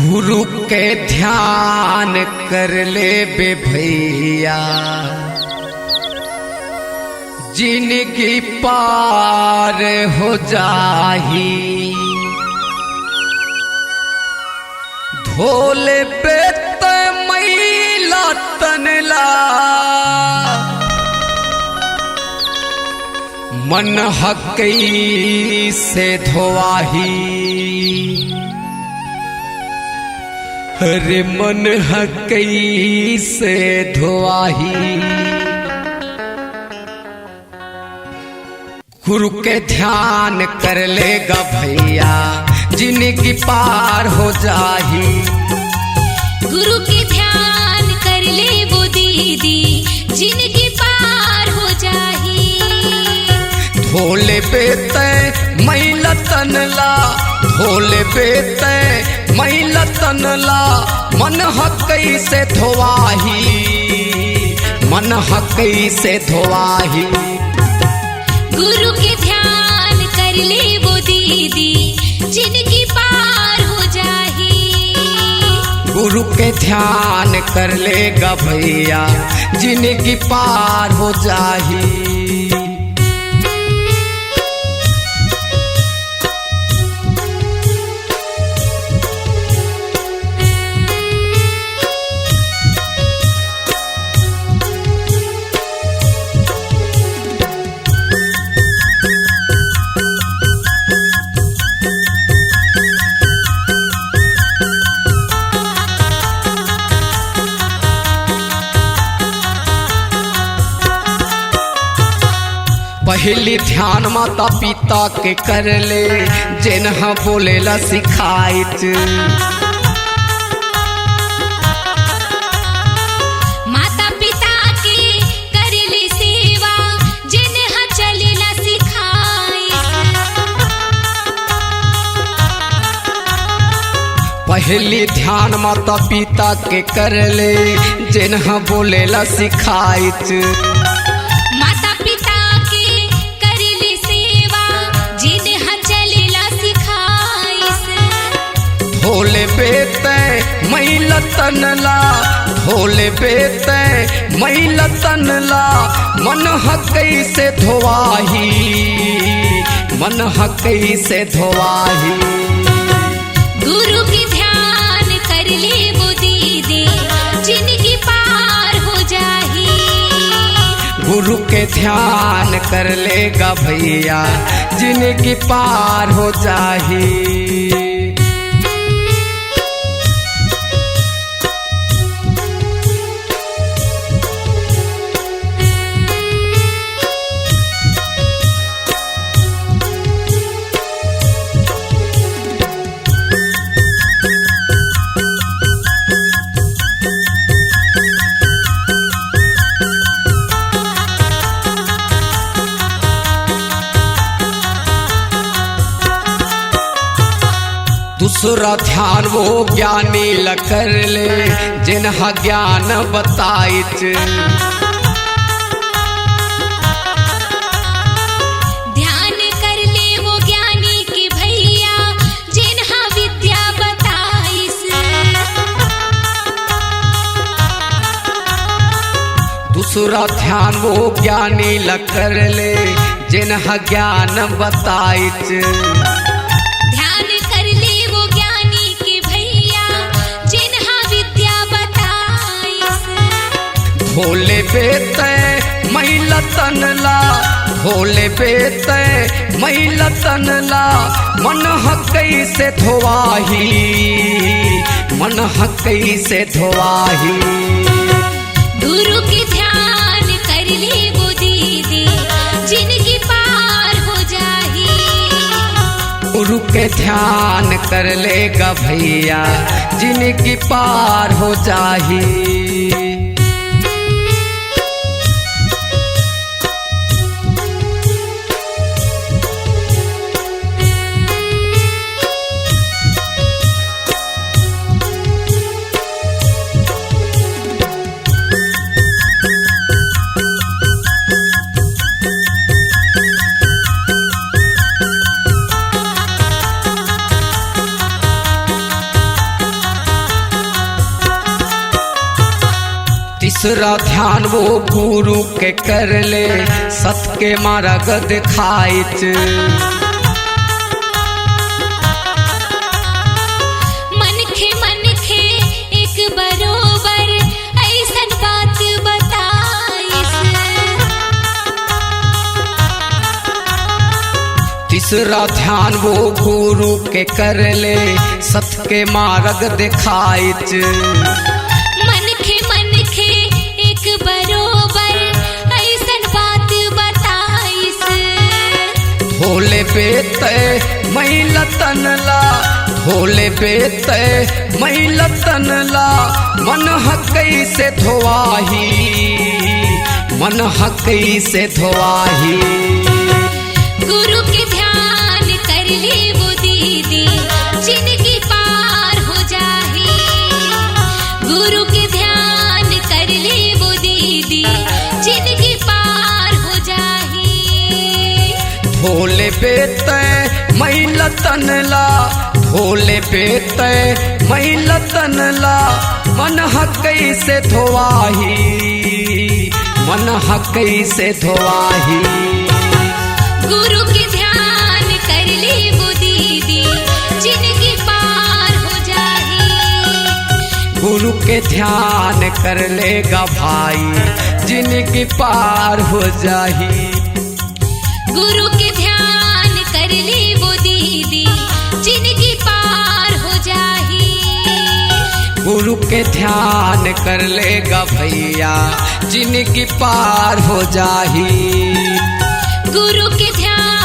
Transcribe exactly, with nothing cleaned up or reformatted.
गुरु के ध्यान कर लेबे भैया, जिनगी पार हो जाही। धो लेबे तैं मैला तन ला, मन ह कइसे धोवाही, अरे मन ह कइसे धोवाही। गुरु के ध्यान कर लेगा भैया, जिनगी पार हो जाही। गुरु के ध्यान कर लेबो दीदी, जिनगी पार हो जाही। धो लेबे तैं मैला तन ला, धो लेबे तैं मैला तन ला, मन ह कइसे धोवाही, मन ह कइसे धोवाही। गुरु के ध्यान कर लेबो दीदी, जिनगी पार हो जाही। गुरु के ध्यान कर लेगा भैया, जिनगी पार हो जाही। पहिली ध्यान माता पिता के कर ले, जेन ह बोले ला सिखाइच। माता पिता के कर ले सेवा, जेन ह चले ला सिखाइच। पहिली ध्यान माता पिता के कर ले, जेन ह बोले ला सिखाइच। माता पिता के कर ले सेवा, जेन ह चले ला सिखाइस। धो लेबे तैं मैला तन ला, धो लेबे तैं मैला तन ला, मन ह कइसे धोवाही, मन ह कइसे धोवाही। गुरु के ध्यान कर लेबो दीदी, जिनगी पार हो जाही। गुरु के ध्यान कर लेगा भैया, जिनगी पार हो जाही। दूसरा ध्यान वो ज्ञानी ल कर ले, जेन ह ज्ञान बताइच। ध्यान कर ले वो ज्ञानी के भैया, जेन ह विद्या बताइस। दूसरा ध्यान वो ज्ञानी ल कर ले, जेन ह ज्ञान बताइच। ध्यान कर ले वो ज्ञानी के भैया, जेन ह विद्या बताइस। धो लेबे तैं मैला तन ला, धो लेबे तैं मैला तन ला, मन ह कइसे धोवाही, मन ह कइसे धोवाही। गुरु के ध्यान कर लेबो दीदी, जिनगी पार हो जाही। गुरु के ध्यान कर लेगा भैया, जिनगी पार हो जाही। तीसरा ध्यान वो गुरु के कर ले, सत के मार्ग दिखाइच। मनखे मनखे एक बरोबर ऐसन बात बताइस। तीसरा ध्यान वो गुरु के कर ले, सत के मार्ग दिखाइच। मनखे मनखे एक बरोबर ऐसन बात बताइस। धोले बेत मैला तन ला, धोले बेत मैला तन ला, मन ह कैसे धोवाही, मन ह कैसे धोवाही। गुरु के ध्यान कर ले वो दीदी, जिंदगी पार हो जाही। गुरु के ध्यान कर ले वो दीदी, जिंदगी पार हो जाही। धोले बेत मैला तन ला, धोले बेत मैला तन ला, मन ह कैसे धोवाही, मन ह कैसे धोवाही। गुरु के ध्यान कर ले वो दीदी, जिंदगी पार हो जाही। गुरु के ध्यान कर लेगा भाई, जिंदगी पार हो जाही। गुरु के ध्यान कर ले वो दीदी, जिंदगी पार हो जाही। गुरु के ध्यान कर लेगा भैया, जिंदगी पार हो जाही। गुरु के ध्यान